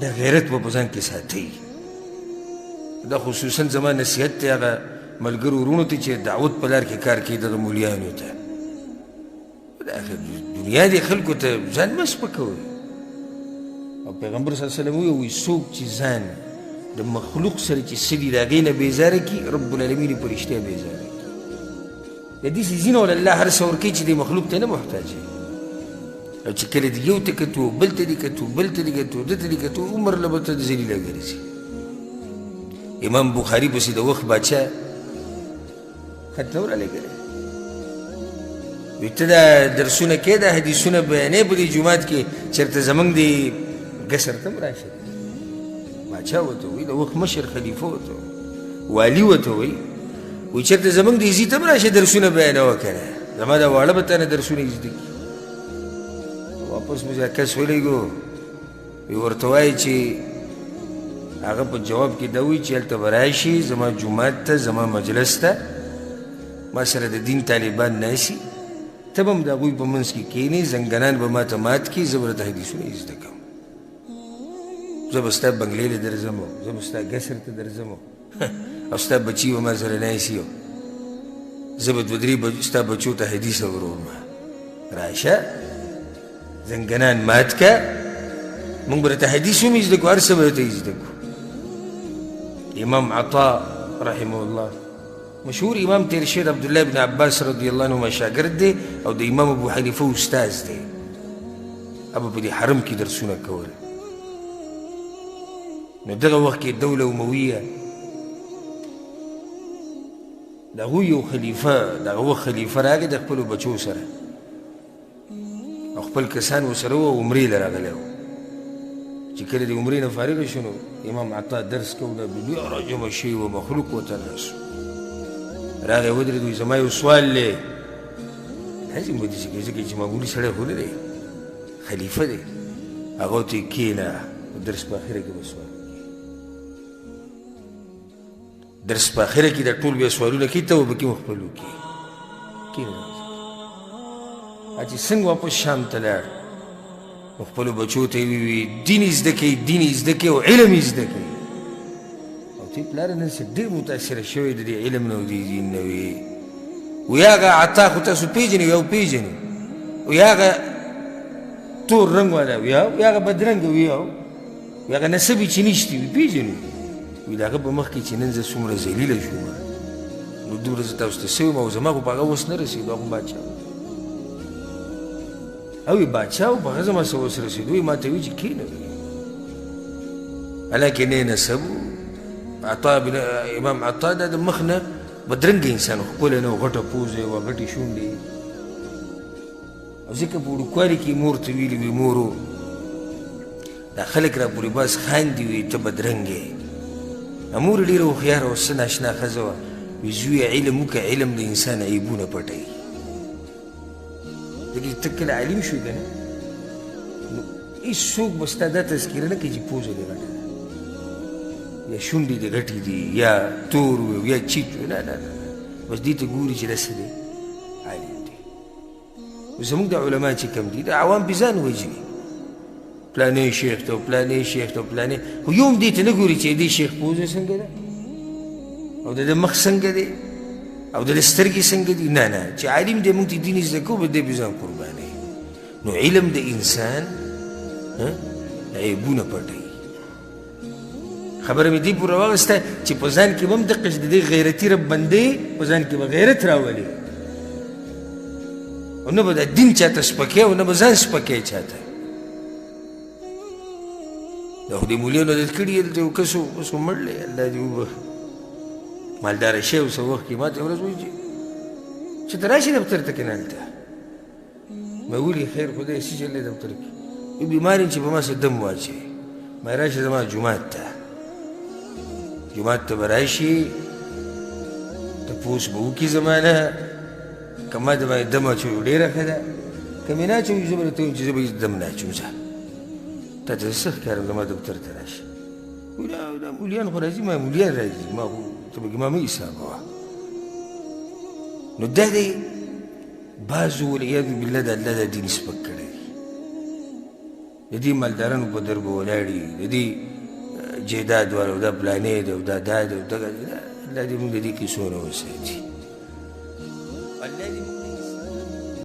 دا غیرت به په ځان کې ساتئ. دا خصوصا زما نصیحت دی هغه ملګرو وروڼو ته چې دعوت په لار کې کار کوي، دغه مولیانو ته. دا دنیا دې خلکو ته ځان مه سپکوئ. او پیغمبر صلی الله علیه وسلم وویل، څوک چې ځان د مخلوق سره چې څه دي د هغې نه بېزاره کړي، رب العالمین یې په رښتیا بېزاره کړي. د داسې ځینو له الله هر څه ورکوي چې دې مخلوق ته نه محتاج وي. او چې کله دې یو ته کتو، بل ته دې کتو، بل ته دې کتو، ده ته دې کتو، عمر له به ته ذلیله ګرځي. امام بخاري پسې د وخت باچا خط نه ورلېږلی، وی ته دا درسونه کې، دا حدیثونه بیانې په دې جومات کې، چېرته زموږ دې ګسر ته هم راشه. باچا ورته وایي، د وخت مشر خلیفه ورته وایي، والي ورته وایي، وایي چېرته زموږ دې ځي ته هم راشه درسونه بیانوه که نه، زما دا واړه به تا نه درسونه زده کړي. واپس مې دا کس ولېږو، وایي ورته وایي چې هغه په جواب کې دا وایي چې هلته به راشي زما جومات ته، زما مجلس ته، ما سره د دین طالبان ناسي، ته به هم د هغوی په منځ کې کښېنې، زنګنان به ما ته مات کړي، زه به درته حدیثونه زده کوم، زه به ستا بنګلې له درځم، زه به ستا ګسر ته درځم، او ستا بچي به ما سره ناسي، زه به دوه درې ستا بچو ته حدیث اورم. راشه زنګنان مات که، موږ به درته حدیث هم زده کړو، هر څه به درته زده کړو. امام عطا رحمه الله مشهور امام تیر شوی، د عبدالله بن عباس رضی الله عنهما شاګرد دی او د امام ابو حنیفه استاد دی. ابو په دې حرم کې درسونه کول. نو دغه وخت کې دوله امویه د هغوی یو خلیفه، د هغه وخت خلیفه راغی د خپلو بچو سره او خپل کسان ورسره وو، عمرې له راغلی و. چې کله د عمرې نه فارغ شو، نو امام عطا درس کو، دا دنیا راجمع شوې وه، مخلوق ورته ناست و. راغی ودرېد، وایي زما یو سوال دی. لازم به داسې کوي ځکه چې معمولي سړی خو نه دی، خلیفه دی. هغه ورته وایي کښېنه، درس په اخره کې به سوال وکړي. درس په اخره کې دا ټول بیا سوالونه کوي، ته به پکې هم خپل وکړي. کښېنه. چې څنګه واپس شام ته لاړ، نو خپلو بچو ته یې وویل دین یې زده کوي، دین یې زده کوي او علم یې زده کوي. او ته پلار نن څه ډېر متاثره شوی د دې علم نه او دې دین نه وي. وایي هغه عطا خو تاسو پېژنئ؟ یو پېژنئ. وایي هغه تور رنګ والا؟ وي او. وایي هغه بدرنګ؟ وي او. وایي هغه نسب یې چې نشتي؟ وي پېژنو. وایي د هغه په مخ کې چې نن زه څومره ذلیله شوم، نو دومره زه تاسو ته څه ویم، او زما خو په هغه وس نه رسېدو، هغه باچا او یې باچا و، په هغه زما څه وس رسېدو. یې ما ته وایي چې کښېنه. حالانکه نه یې نسب و. عطا بن امام عطا دا د مخ نه بدرنګ انسان و، ښکلی نه و، غټه پوزه یې وه، غټې شونډې. او ځکه په وړوکوالي کې مور ته ویلي وي، مورو دا خلک را پورې باز خاندي، وي ته بدرنګ یې. مور یې ډېره هوښیاره وه، څه ناشنا ښځه وه. وي زویه علم وکړه، علم د انسان عیبونه پټوي. ځکه چې ته کله عالم شوې که نه، نو هېڅوک به ستا دا تذکره نه کوي چې پوزه دې غټه ده، یا شونډې دې غټې دي، یا تور وي، یا چیچ وي. نه نه نه، بس دې ته ګوري چې دا څه دی، عالم دی. زموږ د علما چې کوم دي، د عوام پې ځان وژني، پلانې شیخ ته، پلانې شیخ ته، پلانې، خو یو هم دې ته نه ګوري چې دې شیخ پوزه څنګه ده، او د ده مخ څنګه دی، او د ده سترګې څنګه دي. نه نه، چې عالم دی، موږ ته دین زده کوو، به دی پې ځان قربانوي. نو علم د انسان عیبونه پټوي. خبره مې دې پورې واخیسته چې په ځان کې به هم دقه د دې غیرتي رب بندې په ځان کې به غیرت راولي، او نه به دا دین چاته سپکې، او نه به ځان سپکې چاته. دا خو دې مولیانو عادت کړي، دلته یو کس و، اوس خو مړ دی، الله دې وبخښي، مالداره شوی و څه وخت کې. ما ته ورځ وایي چې ته راشې دفتر ته که نه هلته؟ ما ولي خیر خدای څه چل دی دفتر کې؟ یو بیمار یم چې په ما څه دم واچوي. ما راشه زما جومات ته، جومات ته به راشي، تپوس به وکړي زما نه، که ما د باندې دم اچوي ډېره ښه ده، که مې نه اچوي زه به درته ووایم چې زه به هېڅ دم نه اچوم، ځه تا ته زه څه ښکارم، زما دفتر ته راشه. وایي دا مولیان خو راځي، ما مولیان راځي، ما خو ته پکې ما مه حسابوه. نو دا دی بعضو والعیاذ بالله د الله دا دین سپک کړی دی. د دې مالدارانو په در به ولاړ وي، د دې جایداد والا او دا پلانی دی او دا دا دی او دغه دی. الله دې موږ د دې کیسو نه وساتي. الله دې موږ